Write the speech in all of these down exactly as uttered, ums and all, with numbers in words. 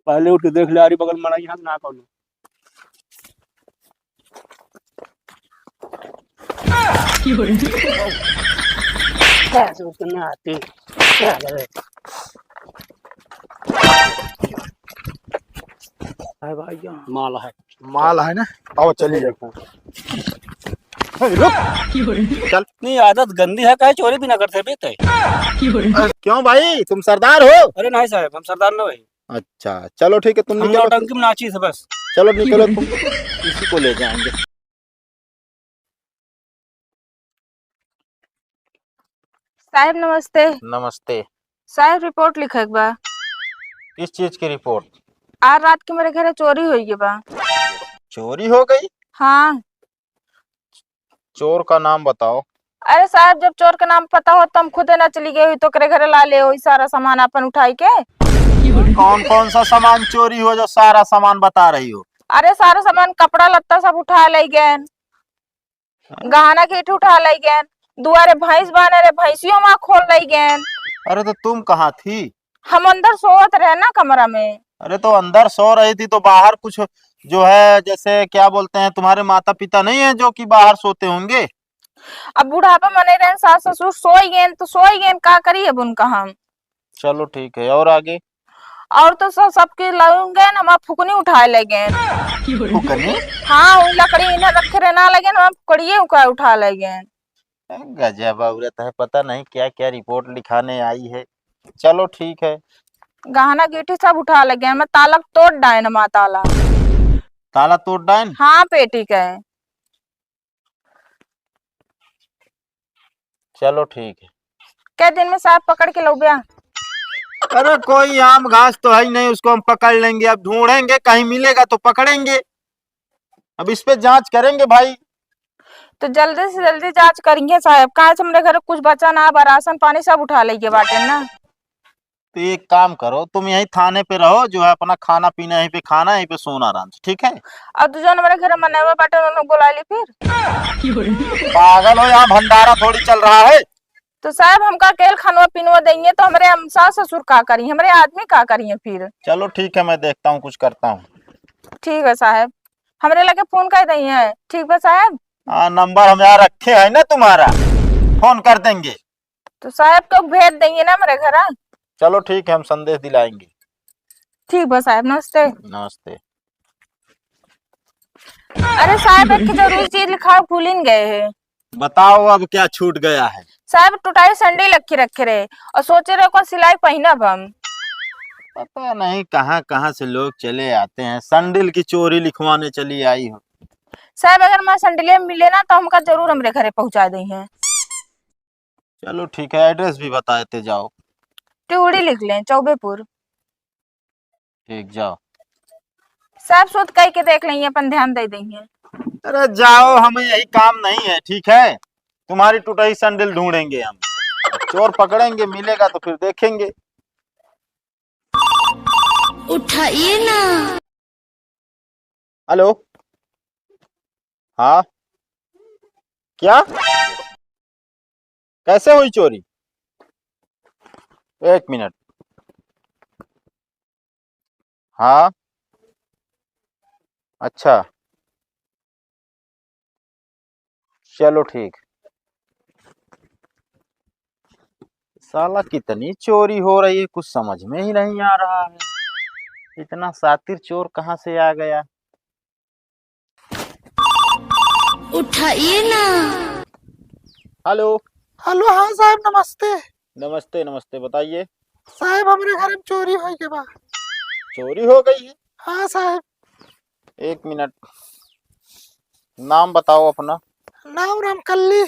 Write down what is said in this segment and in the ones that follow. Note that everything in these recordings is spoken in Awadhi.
पहले उठ के देख ले, आरी बगल में नहीं है ना कौनो। क्या सोचते ना आते। क्या करे? है भाई, क्या? माल है। माल है ना? आओ, चलिए। ए, रुक। चल। नहीं, आदत गंदी है, काहे चोरी भी ना करते बे तय। अरे, क्यों भाई, तुम सरदार हो? अरे नहीं साहब, हम सरदार ना भाई। अच्छा, चलो ठीक है, तुम हम निकलो। नौटंकी में नाची थे बस। चलो निकलो तुम, इसी को ले जाएंगे। साहेब नमस्ते। नमस्ते। साहेब रिपोर्ट लिखे के बा। किस चीज की रिपोर्ट? आज रात के मेरे घरे चोरी होई गई बा। चोरी हो गई? हाँ। चोर का नाम बताओ। अरे साहेब, जब चोर का नाम पता होत तो हम खुदे ना चली गई होई तो ओकरे घरे ला ले होई सारा सामान अपन उठाई के। कौन कौन सा सामान चोरी हो जो सारा सामान बता रही हो? अरे सारा सामान, कपड़ा लत्ता सब उठा ले गए, गहना गीठी उठा ले गए, दुआरे भैंस बांधे रहे, भैंसियों माँ खोल ले गए। अरे तो तुम कहाँ थी? हम अंदर सोवत रहे ना कमरा में। अरे तो अंदर सो रही थी तो बाहर कुछ जो है, जैसे क्या बोलते हैं, तुम्हारे माता पिता नहीं है जो कि बाहर सोते होंगे? अब बुढ़ापा में नहीं रहे, सास ससुर सोई गए तो सोई गए, का करी अब उनका हम। चलो ठीक है, और आगे? और तो सब, सबके लाऊं गए, हमार फुकनी उठाए ले गए। फुकनी? हाँ, वो लकड़ी इन्हें रखे रहे ना लगे, हमार फुकड़िए उका उठा ले गए। गजब औरत है, पता नहीं क्या क्या रिपोर्ट लिखाने आई है। चलो ठीक है। गहना गीठी सब उठा ले गए, मैं ताला तोड़ डायन, माँ ताला। ताला तोड़ डायन? हाँ, पेटी के। चलो ठीक है। कै दिन में साहब पकड़ के लौब्या? अरे कोई आम घास तो है ही नहीं, उसको हम पकड़ लेंगे। अब ढूंढेंगे, कहीं मिलेगा तो पकड़ेंगे। अब इस पे जांच करेंगे भाई। तो जल्दी से जल्दी जांच करिए साहब, काहे से हमरे घर कुछ बचा ना बा, राशन पानी सब उठा लेके बाटे ना। तो एक काम करो, तुम यहीं थाने पे रहो, जो है अपना खाना पीना यहीं पे खाना, यहीं पे सोना आराम से, ठीक है? और तू जो हमारे घर मनवा बाटे, उन्होंने बुला ली फिर। पागल हो, यहाँ भंडारा थोड़ी चल रहा है। तो साहब, हमका अकेल खानवा पीनवा देंगे तो हमरे हम सास ससुर का करी, हमरे आदमी का करिए फिर? चलो ठीक है, मैं देखता हूँ, कुछ करता हूँ। ठीक है साहब, हमरे लगे फोन कर दइए। ठीक बा साहब। हाँ, नंबर हम यहाँ रखे हैं ना तुम्हारा, फोन कर देंगे। तो साहब को भेज देंगे ना हमरे घर। चलो ठीक है, हम संदेश दिलाएंगे। ठीक बा साहब, नमस्ते। नमस्ते। अरे साहब, एक जरूरी चीज लिखाओ, भूलिन गए हैं। बताओ, अब क्या छूट गया है? साहब, टुटाई संडे रखे रखे रहे और सोचे रहे कौन सिलाई पहनब हम। पता नहीं कहाँ कहाँ से लोग चले आते हैं, संडल की चोरी लिखवाने चली आई हो। साहब, अगर मैं संडले मिले ना तो हमका जरूर हमरे घरे पहुँचा दे हैं। चलो ठीक है, एड्रेस भी बताते जाओ। टिवड़ी लिख लें, चौबेपुर। ठीक, जाओ। सब सुध कई के देख लेंगे, अपन ध्यान दे देंगे। अरे जाओ, हमें यही काम नहीं है, ठीक है? तुम्हारी टुटही संडिल ढूंढेंगे हम। चोर पकड़ेंगे, मिलेगा तो फिर देखेंगे। उठाइए ना। हेलो, हाँ, क्या? कैसे हुई चोरी? एक मिनट। हाँ, अच्छा, चलो ठीक। साला कितनी चोरी हो रही है, कुछ समझ में ही नहीं आ रहा है, इतना शातिर चोर कहाँ से आ गया। उठाइए ना। हेलो। हेलो, हाँ साहब, नमस्ते। नमस्ते, नमस्ते, बताइए। साहब, हमरे घर में चोरी हो गई बा। चोरी हो गई है? हाँ साहब। एक मिनट, नाम बताओ अपना। नाम रामकल्ली।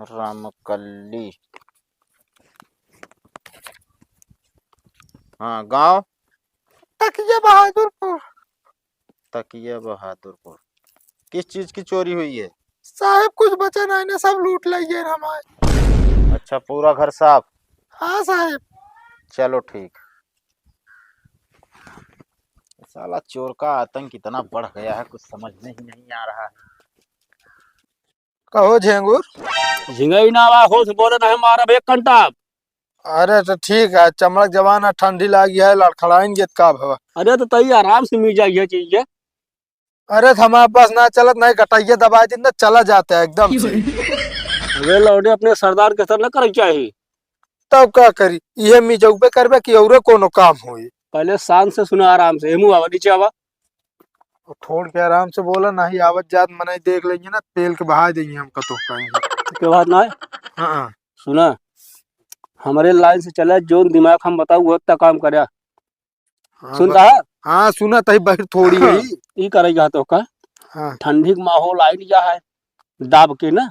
रामकल्ली। हाँ, गांव? तकिया बहादुरपुर। तकिया बहादुरपुर। किस चीज की चोरी हुई है? साहब, कुछ बचा नहीं ना, सब लूट लिए हमारे। अच्छा, पूरा घर साफ? हाँ साहब। चलो ठीक। साला चोर का आतंक इतना बढ़ गया है, कुछ समझ में ही नहीं आ रहा है। कहो झेंगुर। झिंगई ना बा, होश बोले नहीं, मारब एक कंटाप। अरे तो ठीक है, चमड़क जवान है, ठंडी लागी है, लड़खड़ाइन गेत का भवा। अरे तो तई आराम से मिल जाई है चीज। अरे तो हमार बस ना चलत, नहीं गटैया दबाइ दिन ना, चला जाता है एकदम से। अबे लौंडे, अपने सरदार के सर न करे चाही। तब का करी, इहे मिजौबे करबे कि औरे कोनो काम होई? पहले शांत से सुना, आराम से। एमू आवा, नीचे आवा। थोड़ के आराम से बोला, नहीं आवत जात मनई देख लेंगे ना, पेल के बहा देंगे हम कतो कहीं। के बात ना है। हाँ। सुना, हमरे लाइन से चला, जोन दिमाग हम बताऊ, वो तक काम करे। हाँ, सुनता ब-, है? हाँ, सुना तही बहिर थोड़ी हाँ, रही। ई करे जा तो का? हाँ। ठंडी के माहौल आइल जा है, दाब के ना।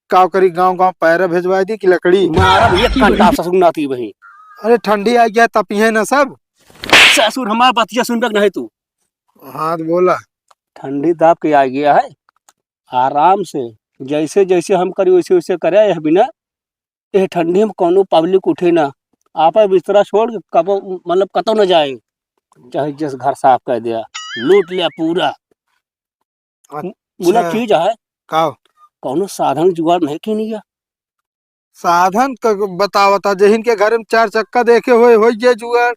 का करी, गाँव गाँव पैरा भेजवाइ दी कि लकड़ी? मारब एक घंटा ससुर नाती बही। अरे ठंडी आ गया, तपिहे ना सब। ससुर हमार बतिया सुनबे के नहीं तू। हाँ, तो बोला। ठंडी दाब के आ गया है, आराम से जैसे जैसे हम करी वैसे वैसे करे, यह बिना एह ठंडी में कौनो पब्लिक उठे ना, आपन बिस्तरा छोड़ के कबो, मतलब, कतौ न जाए, चाहे जस घर साफ कर दिया, लूट लिया पूरा। अच्छा। बोला, चीज है का? कौनो साधन जुगाड़ नहीं की नहीं है? साधन क-, बतावता, जहिन के घर में चार चक्का देखे होए, होई जे जुगाड़।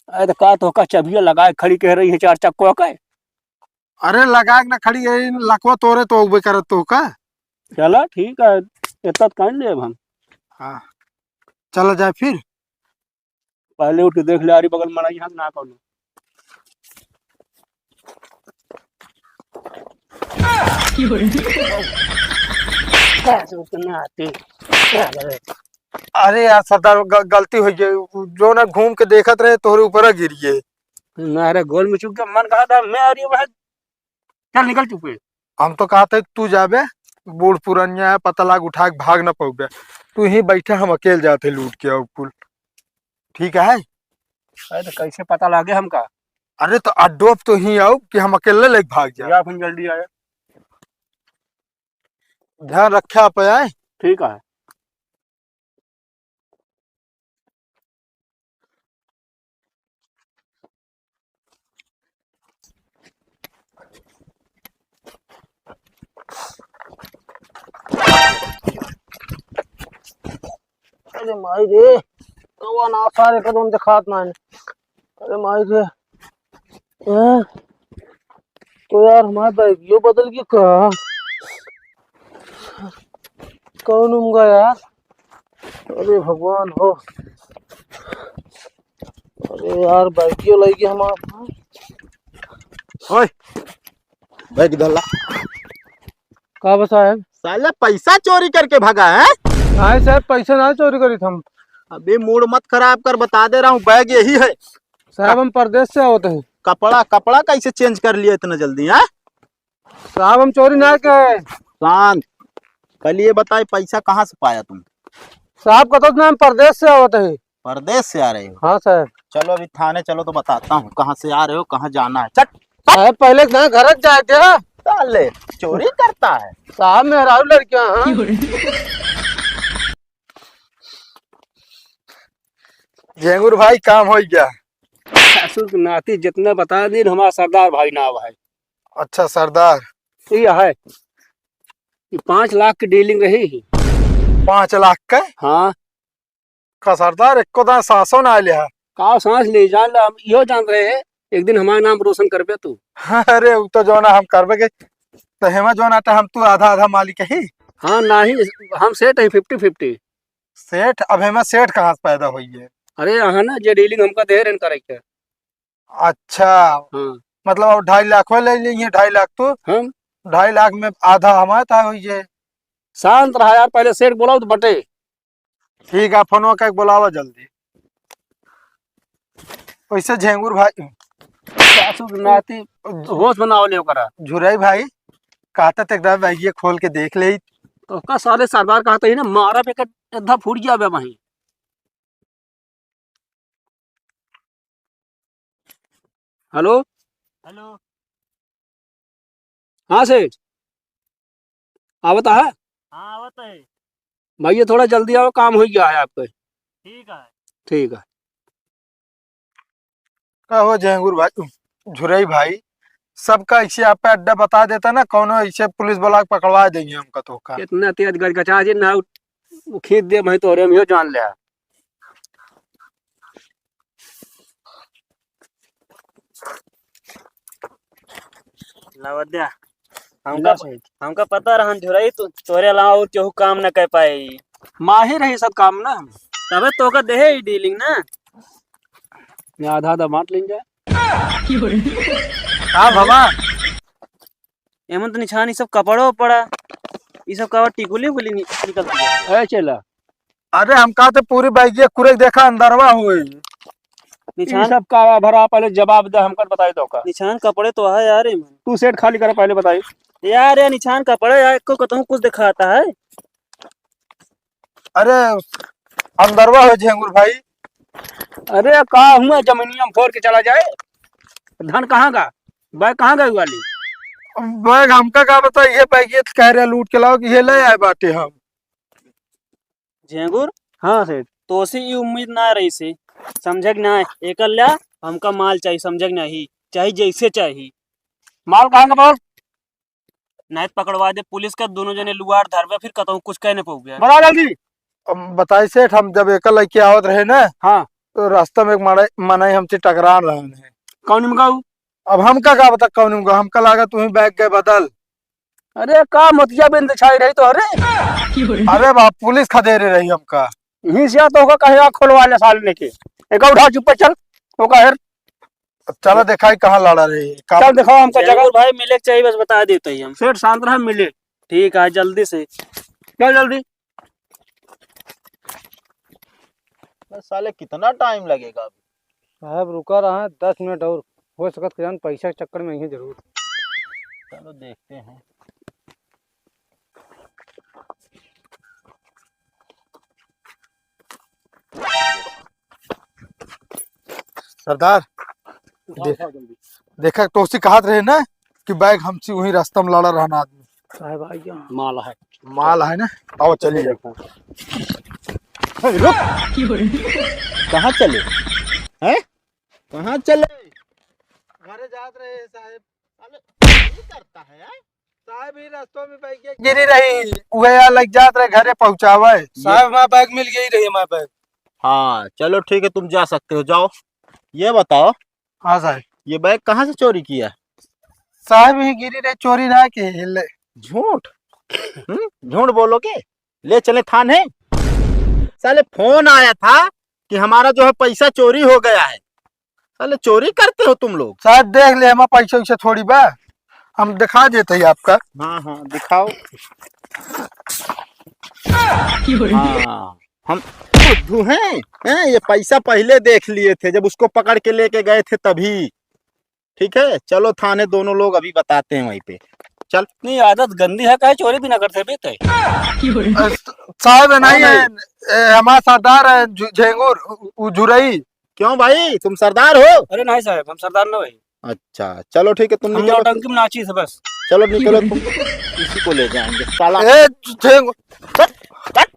अरे तो का, तो का चबिया लगाए खड़ी कह रही है चार चक्का के? अरे लगा के ना खड़ी है, लकवा तोरे तो उबे करत तो का। चला ठीक है, इतना तो कर लेब हम। हाँ, चला जाए फिर। पहले उठ के देख ले, आरी बगल मनई हम ना कौनो। अरे यार सरदार, ग-, गलती हो गई, जो ना घूम के देखत रहे तोहरे ऊपर गिरिए। ना रे, गोल में चुक गया, मन कहा था मैं आ रही हूँ भाई, चल निकल चुप है। हम तो कहते तू जाबे, बूढ़ पुरनिया है, पता लाग उठा के भाग ना पाउबे। तू ही बैठा, हम अकेले जाते लूट के आउब कुल। ठीक है? अरे तो कैसे पता लागे हमका? अरे तो अड्डोप तो ही आउब कि हम अकेले लेके भाग जाए। या फिर जल्दी आया। ध्यान रखे आप आए। ठीक है। अरे माई रे, कौआ ना सारे कदम दिखात ना है। अरे माई रे, हैं? तो यार हमार बैगियो बदल गया का? कौन उमगा यार? अरे भगवान हो। अरे यार, बैगियो लइ गया हमार। ओए, बैग इधर ला। का बा साहेब? साले पैसा चोरी करके भगा है? नहीं साहेब, पैसा ना चोरी करी हम। अबे मूड मत खराब कर, बता दे रहा हूँ, बैग यही है। साहेब, हम परदेस से आवत है। कपड़ा, कपड़ा कैसे चेंज कर लिया इतना जल्दी, हैं? साहब, हम चोरी ना किए। शांत। पहले ये बताए, पैसा कहाँ से पाया तुम? साहब, कतो ना, हम परदेस से आवत है। परदेस से आ रहे हो? हाँ साहब। चलो अभी थाने चलो तो बताता हूँ कहाँ से आ रहे हो, कहाँ जाना है। चट। साहब, पहले ना घर जाए थे। साले, चोरी करता है। साहब, मेहरारू लड़कियाँ, हाँ। झेंगुर भाई, काम हो गया। ससुर के नाती जितना बता दिन, हमारा सरदार भाई ना भाई। अच्छा सरदार। ये है, ये पाँच लाख की डीलिंग रही। पाँच लाख का? हाँ। का सरदार, एको दाना सांसो ना ले है। का सांस ले, जान ला, हम इहो जान रहे हैं, एक दिन हमारा नाम रोशन करबे तू। अरे, उ तो जो ना हम करबे के, तो हेमा जो ना, तो हम तू आधा आधा मालिक ही। हाँ, नहीं, हम सेठ हैं, फिफ्टी फिफ्टी। सेठ, अब हेमा सेठ कहाँ से पैदा हुई है? अरे, यहाँ ना, जे डीलिंग हमका दे रहे हैं करे के। अच्छा। हाँ। मतलब, अब ढाई लाख हो ले लिए, ढाई लाख तो हम? ढाई लाख में आधा हमारे था हुई है। शांत रहा यार, पहले सेठ बोलाओ तो बटे। ठीक है, फोनवा करके बुलावा जल्दी। वैसे झेंगुर भाई, सासू के नाती होश बनाओ ले ओकरा। झुरई भाई, कहता ते एकदम बैगिया खोल के देख ले। तो का साले सरदार कहते ही ना, मारा पे के अद्धा फूट गया बे वहीं। हेलो। हेलो। हाँ सेठ, आवत है? हाँ, आवत है। भैया, थोड़ा जल्दी आओ, काम हो गया है आपके। ठीक है। ठीक है। का हो झेंगुर भाई, झुरई भाई, सबका ऐसे आप पे अड्डा बता देता ना, कौनो ऐसे पुलिस वाला के पकड़वा देंगे हमका तो का। इतना तेज गजगचा जे ना, वो खींच दे, मैं तो रे, हम यो जान ले। लावा द्या। हमका, हमका पता रहन झुरई, तू, तोरे अलावा और केहू काम न कर पाई। माहिर है सब काम ना। तबे तोका देहे ई डीलिंग ना। ये आधा आधा बांट लेंगे। का भवा? एमन तो निछान ई सब कपड़ो पड़ा, ई सब कपड़ा टिकुली उकुली नि-, निकलती है। ए चेला। अरे हमका तो पूरी बैगिया कुरेक देखा अंदरवा होई। निछान ई सब का भरा, पहले जवाब दे, हमका बताई दो का। निछान कपड़े तो है यार एमन। तू सेट खाली कर, पहले बताई। यार, ये निछान कपड़े यार, को कतहूँ कुछ दिखाता है? अरे, अंदरवा हो झेंगुर भाई। अरे, का हुआ, जमीनिया में फोड़ के चला जाए? धन कहाँ का? बैग कहाँ गए वाली? बैग हमका का पता, ये बैग ये कह रहे लूट के लाओ कि ये ले आए बाटे हम। झेंगुर? हाँ सेठ। तोसे ई उम्मीद ना रही से, समझे कि ना? एकर ल्या, हमका माल चाहिए, समझे कि नहीं? चाहे जैसे चाहिए। माल कहाँ का बोल? नहीं तो पकड़वा दे पुलिस का, दोनों जने लुआर धरबे, फिर कतहूँ कुछ कह नहीं पाओगे। बता जल्दी। अब बताई सेठ, हम जब एकर लइके आवत रहे ना, हाँ। तो रास्ता में एक मड़ई, मनई हमसे टकरान रहन है। कौन में गऊ? अब हमका का बता कौन में गऊ, हमका लागा तू ही बैग गए बदल। अरे का मोतिया बिंद छाई रही तो, अरे। अरे बाप, पुलिस खदेरे रही हमका। यहीं से आ तो होगा कहीं आँख खोलवा ले साल लेके। एक उठा चुप्पे चल, वो कहे चला देखाई कहाँ लड़ा रही, का चल देखाओ हमका जगह। जरूर भाई, मिले के चाहिए, बस बता देते ही हम। सेठ शांत रहा, मिले। ठीक है, जल्दी से। चल जल्दी। बस साले कितना टाइम लगेगा अभी? साहब रुका रहा है दस मिनट और, हो सकत कि जान पैसा के चक्कर में यहीं जरूर। चलो देखते हैं। सरदार, देख, देखा तोसी कहत रहे ना कि बैग हमसे वही रास्ता में लड़ा रहना आदमी। साहब आ गया। माल है। माल है ना, आओ चलिए। ए, रुक। कहाँ चले? हैं? कहाँ चले? घरे जात रहे साहब। साले, ये करता है यार। साहब, ई रस्तों में बैग गिरी रही, उहे यहाँ लग जात रहे, घरे पहुँचावे। साहब, हमारा बैग मिल गई रही, हमारा बैग। हाँ, चलो ठीक है, तुम जा सकते हो, जाओ। ये बताओ, हाँ साहब। ये बैग कहाँ से चोरी किया? साहब, ये गिरी रही, चोरी ना की, ले। झूठ? हम्म? झूठ बोलोगे? ले चले थाने। साले, फोन आया था कि हमारा जो है पैसा चोरी हो गया है। साले चोरी करते हो तुम लोग। साहब देख ले, हमारा पैसा वैसा थोड़ी बा, हम दिखा देते हैं आपका। हाँ, हाँ, दिखाओ। हाँ, हम बुद्धू हैं, हैं? ये पैसा पहले देख लिए थे, जब उसको पकड़ के लेके गए थे तभी। ठीक है, चलो थाने दोनों लोग, अभी बताते हैं वहीं पे। चल। नहीं, आदत गंदी है, काहे चोरी भी ना करते बे तय। अ, स-, साहब है नहीं कौन है? है, ए, हमारा सरदार है झु-, झेंगुर, उ, उ झुरई। क्यों भाई, तुम सरदार हो? अरे नहीं साहब, हम सरदार ना भाई। अच्छा, चलो ठीक है, तुम हम निकलो। नौटंकी में नाची से बस। चलो निकलो तुम, इसी को ले जाएंगे साला। ए, झेंगुर, हट, हट,